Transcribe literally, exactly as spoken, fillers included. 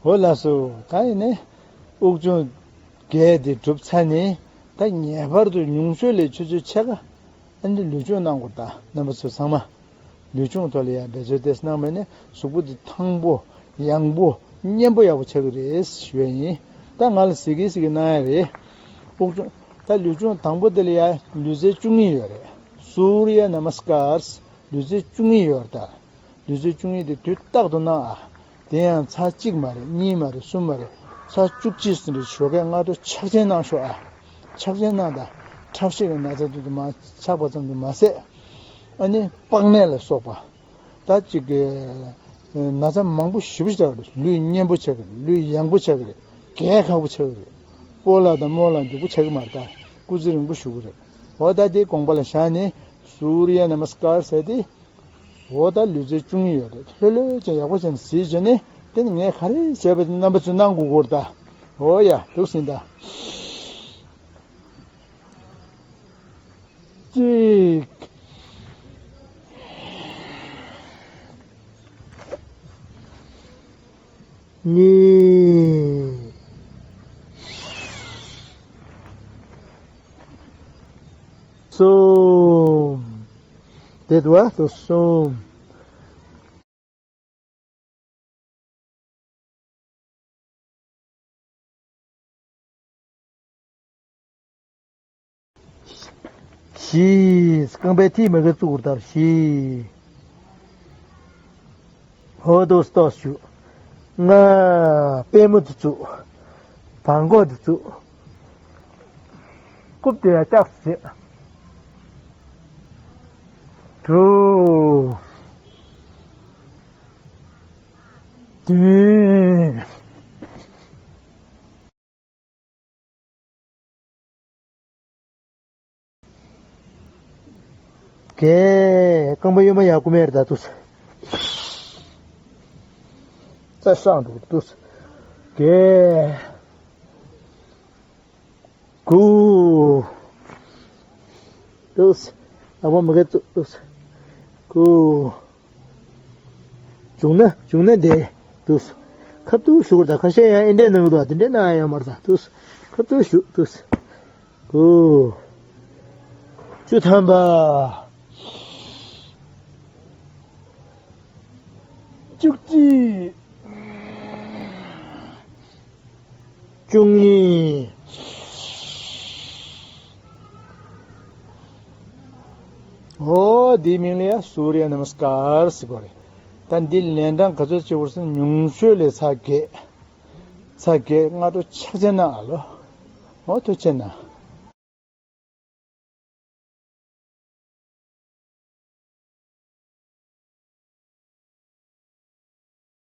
འོ་ལགས་སོ། ད་ཡིན་ནས་དབུགས་སྦྱོང་བརྒྱད་དེ་གྲུབ་ཚར་ནས། ད་ངེས་པར་དུ་ཉུང་ཤོས་ལས་ཆུ་ཚོད་ཕྱེད་ཀ་ཨ་ནི་ལུས་སྦྱོང་གནང་དགོས། ད་རྣམ་པ་ཚོ་ཚང་མ་ལུས་སྦྱོང་ཐོག་ལ་ཡང་འབད་རྩོལ་ཏོག་ཙམ་གནང་བ་ཡིན་ན་གཟུགས་པོ་འདི་ཐང་པོ་ཡང་པོ་མཉེན་པོ་ཡག་པོ་ཆགས་ཀྱི་རེད་ཞུ་ཡ་ཡིན། ད་ང་ལ་ཟེར་གི་ཟེར་གི་གནང་ཡ་རེད། དབུགས་སྦྱོང་། ད་ལུས་སྦྱོང་དང་པོ་དེ་ལ་ཡང་ལུས་རྩལ་བཅུ་གཉིས་ཡོད་རེད། སུརྱ་ན་མ་སྐར། ལུས་རྩལ་བཅུ་གཉིས་ཡོད་རེད། ད་ལུས་རྩལ་བཅུ་གཉིས་དེ་དུས་རྟག་ཏུ་གནང་ཨ། དེ་ཡང་ཚར་གཅིག་མ་རེད། གཉིས་མ་རེད། གསུམ་མ་རེད། ཚར་བཅུ་གཅིག་ཟིན་རེད། ཞོགས་ཀས་སྔ་དྲོ་ཕྱག་ཆེན་གནང་ཤོག་ཨ། ཕྱག་ཆེན་གནང་དང་། ཁྲག་ཤེད་ཀྱི་ན་ཚ་དེ་ཚོ་མར་ཆག་པ་ཙམ་དུ་མ་ཟད། ཨ་ནི་པགས་ནད་ལ་སོགས་པ། ད་ཅིག་གི་ན་ཚ་མང་པོ་ཞེ་པོ་ཞིག་ཆགས་རེད། ལུས་མཉེན་པོ་ཆགས་ཀྱི་རེད། ལུས་ཡང་པོ་ཆགས་ཀྱི་རེད། རྒས་ཁག་པོ་ཆགས་ཀྱི་རེད། སྤོ་ལགས་དང་རྨོ་ལགས་མགྱོགས་པོ་ཆགས་ཀྱི་མ་རེད། ད་སྐུ་ཚེ་རིང་པོ་བཞུགས་ཀྱི་རེད། འོ་ད་དེ་དགོངས་པ་ལ་བཞག་ནས་སུརྱ་ན་མ་སྐར་ཟེར་ཏེ། འོ་ད་ལུས་རྩལ་བཅུ་གཉིས་ཡོད་རེད། ལྷོད་ལྷོད་ཅིག་ཡག་པོ་བྱས་ནས་གཟིགས་བྱས་ནས། དེ་ནི་ངས་ག་རེ་བྱས་པ་དེ་རྣམ་པ་ཚོས་གནང་དགོས་ཀྱི་རེད་ད། འོ་ཡ། འདུག་ཟིན་ད། གཅིག་གཉིས། གསུམ། དེ་དུ་བ་དུ་གསུམ། བཞི། རྐང་པའི་མཐིལ་མ་གིར་བཙུགས་པར་ལྟར་བཞི། ཧོ་དུ་ལྟོས་ཞུ། ལྔ། པུས་མོ་དུ་བཙུགས། བྲང་ཁོག་དུ་བཙུགས། རྐུབ་དེ་ཡང་ལྕགས་སུ་བྱེད། དྲུག་བདུན། བརྒྱད། རྐང་པ་གཡོན་མ་ཡར་རྐུ་མའི་རེད་ད་དུས། རྩ་སྲང་འགྲོ་དུས། བརྒྱད། དགུ། དུས། ཨ་བ་མ་ག་ཙུ་དུས། དགུ། བྱུང་ན་བྱུང་ན་འདི་དུས། ཁ་ཐུག་ཞུ་དགོས་རེད་ད། ཁ་ཤས་ཡང་ཨེ་འདྲས་གནང་གི་འདུག་དེ་འདྲས་གནང་ཡ་ཡོད་མ་རེད་ད་དུས། ཁ་ཐུག་ཞུ་དུས། དགུ། བཅུ་ཐམ་པ། བཅུ་གཅིག་བཅུ་གཉིས། འོ་འདིའི་མིང་ལ་ཡ་སུརྱ་ན་མ་སྐར་ཟེར་གོ་རེད། ད་འདི་ལན་གྲངས་ག་ཚོད་བྱེད་དགོས་ཟེར་ན་ཉུང་ཤོས་ལས་ཚར་བརྒྱད། ཚར་བརྒྱད་སྔ་དྲོ་ཕྱག་ཆེན་གནང་ཨ་ལོ། འོ་ཐུགས་རྗེ་གནང་།